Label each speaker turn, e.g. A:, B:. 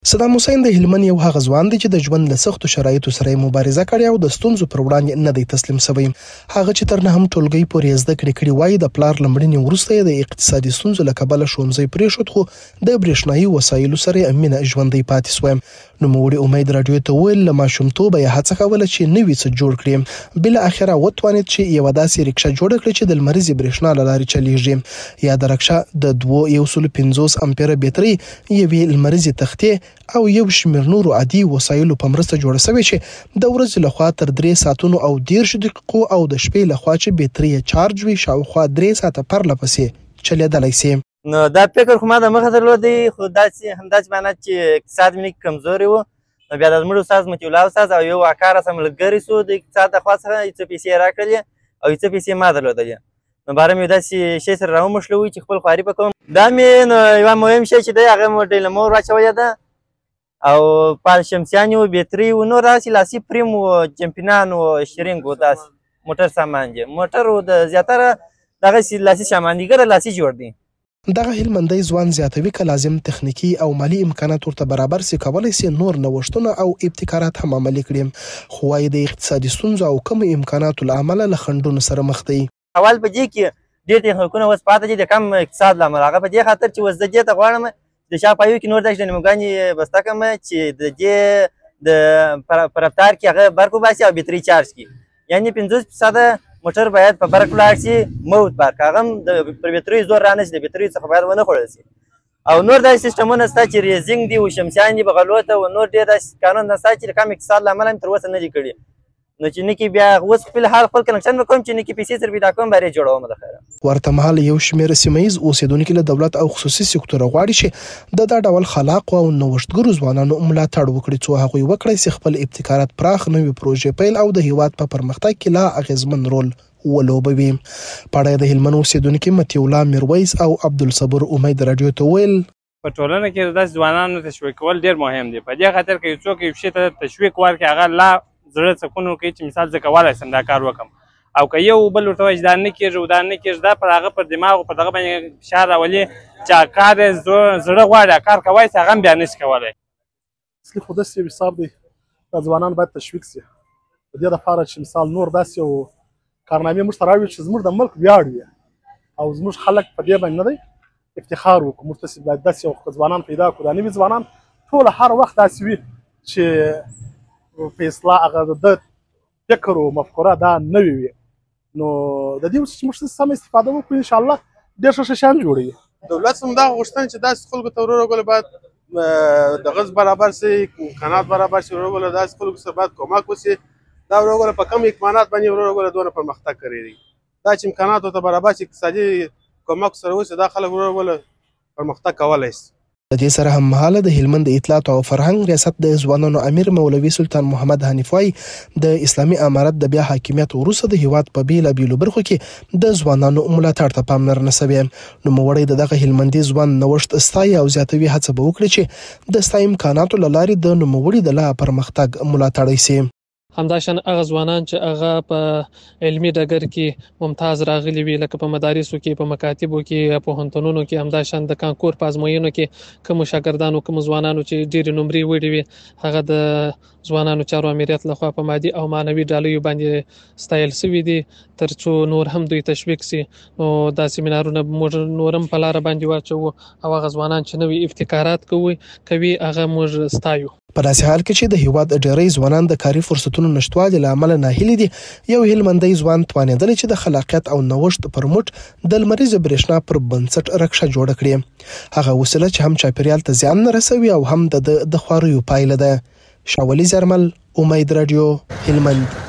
A: صدام حسین د هلمند یو هغه ځوان دی چې د ژوند له سختو شرایطو سره یې مبارزه کړې او د ستونزو پر وړاندې نه دی تسلیم شوی. هغه چې تر نهم ټولګۍ پورې یې زده کړې کړې وايي، د پلار له مړینې وروسته یې د اقتصادي ستونزو له کبله ښوونځی پرېښود، خو د برېښنايي وسایلو سره یې مینه ژوندۍ پاتې شوه. نوموړي امید راډیو ته وویل، له ماشومتوبه یې هڅه کوله چې نوي څه جوړ کړي. بالاخره وتوانېد چې یوه داسې ریکشه جوړه کړي چې د لمریزې برېښنا له لارې چلېږي. یاده رکشه د دوو 150 امپیره بیترۍ، یوې لمریزې تختې او یو شمېر نورو عادي وسایلو په مرسته جوړه شوې چې د ورځې له خوا تر درې ساعتونو او 30 دقیقو او د شپې له خوا چې بیترۍ یې چارج وي شاوخوا درې ساعته پرله پسې چلېدلی شي.
B: نو دا فکر خو ما د مخه درلودی، خو داسې همداسې معنا چې اقتصاد مې کمزوری و. نو بیا د زموږ استاد مطیع الله استاد او یو اکا راسره ملګری سو د اقتصاد د خوا څخه، یو څه پیسې یې راکړلې او یو څه پیسې ما درلودلې. نو باره مې داسې شی سره راوموښلوی چې خپل خواري په کوم. دا مې نو یوه مهم شی چې دی هغه مو ډیلمور واچولی ده او پال شمسیان وو، بیتري وو، نور داسې لاسي فریم وو، جمپینان وو، شرینګ وو، داسې موټر سامان دی، موټر وو، د زیاتره دغسې لاسي سامان دی، ګره لاسي جوړ دی.
A: دغه هلمندی ځوان زیاتوي، که لازم تخنیکي او مالي امکانات ورته برابر سي، کولی سي نور نوښتونه او ابتکارات هم عملي کړي، خو وايي د اقتصادي ستونزو او کمو امکاناتو له امله له خنډونو سره مخ دی.
B: اول په دې کې ډېر تخنیکونه اوس پاتې دي د کم اقتصاد له امله، هغه په دې خاطر چې اوس زه دې ته غواړم د شا پایو کې نور داسې ډینموګانې بسته کړم چې د دې د په رفتار کې هغه برق وباسي او بیتري چارج کړي. یعنې 50% موټر باید په برق ولاړ شي، موت برق، هغه هم د پر بیتري زور رانه شي، د بیتري څخه باید ونه خوړل شي. او نور داسې سیستمونه شته چې ریزینګ دي او شمسیان دي بغلو ته، او نور ډېر داسې کارونه شته چې د کم اقتصاد له امله هم تر اوسه نه دي کړي. نو چې نه کې بیا اوس خپل حال خپل کنکشن وکړم چې نه کې پیسې سره پیدا کوم، بیا یې جوړوم د خیره.
A: ورته مهال یو شمېر سیمه ییز اوسېدونکي له دولت او خصوصي سکتوره غواړي چې د دا ډول خلاقو او نوښتګرو ځوانانو ملاتړ وکړي، څو هغوی وکړای شي خپل ابتکارات پراخ، نوې پروژې پیل او د هېواد په پرمختګ کې لا اغېزمن رول ولوبوي. په اړه یې د هلمند اوسېدونکي مطیع الله میرویس او عبدالصبور امید راډیو ته وویل،
C: په ټولنه کې د داسې ځوانانو تشویق کول ډېر مهم دی. په دې خاطر که یو څوک یو شي ته تشویق ورکړي، هغه لا زړه سکون ورکوي چې مثال زه کولی شم دا کار وکړم. او که یو بل ورته وایي چې دا نه کېږي او دا نه کېږي، دا پر هغه پر دماغ او پر دغه باندې فشار راولي چې هغه کار یې زړه غواړي، هغه کار کوی شي، هغه هم بیا نه شي کولی.
D: اصلي خو داسې یو حساب دی، دا ځوانان باید تشویق شي د دې لپاره چې مثال نور داسې یو کارنامې موږ ته راوړي چې زموږ د ملک ویاړ وي او زموږ خلک په دې باندې نه دی افتخار وکړو. موږ ته باید داسې یو ځوانان پیدا کړو، دا نوي ځوانان ټول هر وخت داسې وي چې په اصلاح هغه د فکر او مفکوره دا نوې وي. نو د دې چې موږ سمه استفاده وکړو ان شاء الله ډېر ښه ښه شیان جوړوي.
E: دولت هم دا غوښتنه چې داسې خلکو ته وروره ګله باید د غز برابر شي، امکانات برابر شي، وروره ګله داسې خلکو سره باید کومک وشي. دا وروره ګله په کم امکانات باندې وروره ګله دونه پرمختګ کړی دی، دا چې امکانات ورته برابر شي، اقتصادي کومک سره وشي، دا خلک وروره ګله پرمختګ کولی شي.
A: د دې سره هم مهاله د هلمند د اطلاعاتو او فرهنګ ریاست د ځوانانو امیر مولوي سلطان محمد حنیف وايي، د اسلامي امارت د بیا حاکمیت وروسته د هیواد په بېلابېلو برخو کې د ځوانانو ملاتړ ته پاملرنه شوې. نوموړی د دغه هلمندي ځوان نوښت ستایي او زیاتوي، هڅه به وکړي چې د ستا امکاناتو له لارې د نوموړي د لا پرمختګ ملاتړی شي.
F: همداشان هغه ځوانان چې هغه په علمي ډګر کې ممتاز راغلي وي، لکه په مدارسو کې، په مکاتبو کې، پوهنتونونو کې، همداشان د کانکور په ازموینو کې کومو شاګردانو، کومو ځوانانو چې ډېرې نمرې وړي وي، هغه د ځوانانو چارو امریت لخوا په مادي او معنوي ډالیو باندې ستایل شوي دي، ترڅو نور هم دوی تشویق شي. نو دا سیمینارونه موږ نور هم په لاره باندې واچوو او هغه ځوانان چې نوي ابتکارات کوي هغه موږ ستایو.
A: په داسې حال کې چې د هیواد ډېری ځوانان د کاري فرصتونو نشتوالي له امله ناهیلي دي، یو هلمندی ځوان توانېدلی چې د خلاقیت او نوښت پر مټ د لمریزې برېښنا پر بنسټ رکشه جوړه کړي. هغه وسیله چې هم چاپېریال ته زیان نه رسوي او هم د ده د خواریو پایله ده. شاولي زرمل، امید راډیو، هلمند.